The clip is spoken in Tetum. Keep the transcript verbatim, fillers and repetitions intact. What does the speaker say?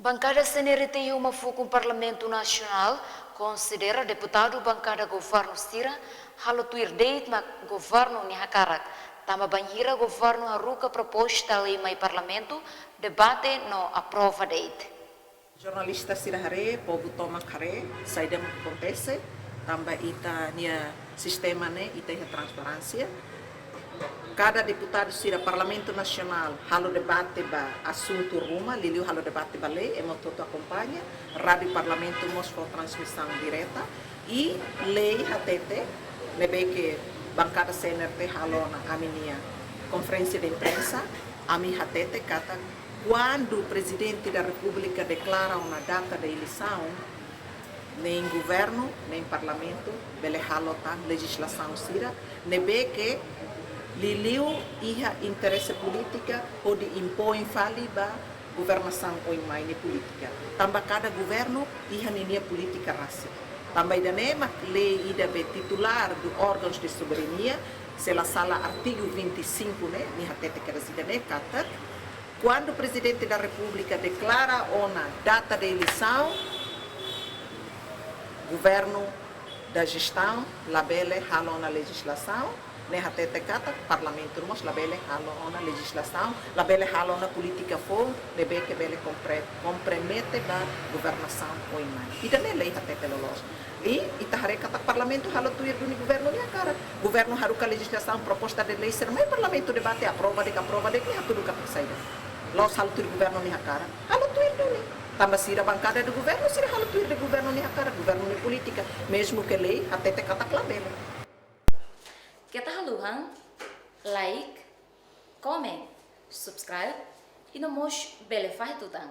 Bankada C N R T iha uma fukun Parlamentu Nasionál konsidera deputadu bankada governu sira halo tuir de'it mak governu nia hakarak, tanba bainhira governu haruka proposta lei mai Parlamentu, debate no aprova de'it. Jornalista sira haree, povu tomak haree saida mak akontese, tanba ita-nia sistema ne'e ita iha transparénsia. Kada deputadu sira Parlamentu Nasionál halo debate ba asuntu ruma, liuliu halo debate ba lei, ema hotu-hotu akompaña, Rádiu Parlamentu mós fó transmisaun direta, i lei hatete, ne'ebé ke bankada C N R T halo ona ami-nia konferénsia de imprensa, ami hatete katak kuandu Prezidente da Repúblika deklara ona data da eleisaun, nein governu, nein parlamentu bele halo tan lejizlasaun sira ne'ebé ke liuliu iha interese polítika hodi impoin fali ba governasaun oin-mai nia polítika. Tanba kada governu iha ninia polítika rasik. Tanba ida-ne'e mak lei ida be titulár dos órgãos de soberania, se la sala artigu vinte e cinco ne'e, nia hatete kedas ida-ne'e katak, kuandu Prezidente da Repúblika deklara ona data da eleisaun, governu da jestaun labele halo ona lejizlasaun, ne'e hatete katak parlamentu mós labele halo ona lejizlasaun, labele halo ona polítika foun ne'ebé ke bele kompre-, kompromete ba governasaun oin-mai. Ida-ne'e lei hatete loloos. I ita haree katak parlamentu halo tuir duni governu nia hakarak. Governu haruka lejizlasaun, proposta de lei sira mai parlamentu debate, aprova de'it, aprova de'it, nia hatudu katak saida. La'ós halo tuir governu nia hakarak. Halo tuir duni. Tanba sira bankada de governu, sira halo tuir de governu nia hakarak, governu nia polítika. Mezmu ke lei hatete katak labele. Keta haluha like, comment, subscribe, i no mós bele fahe tutan.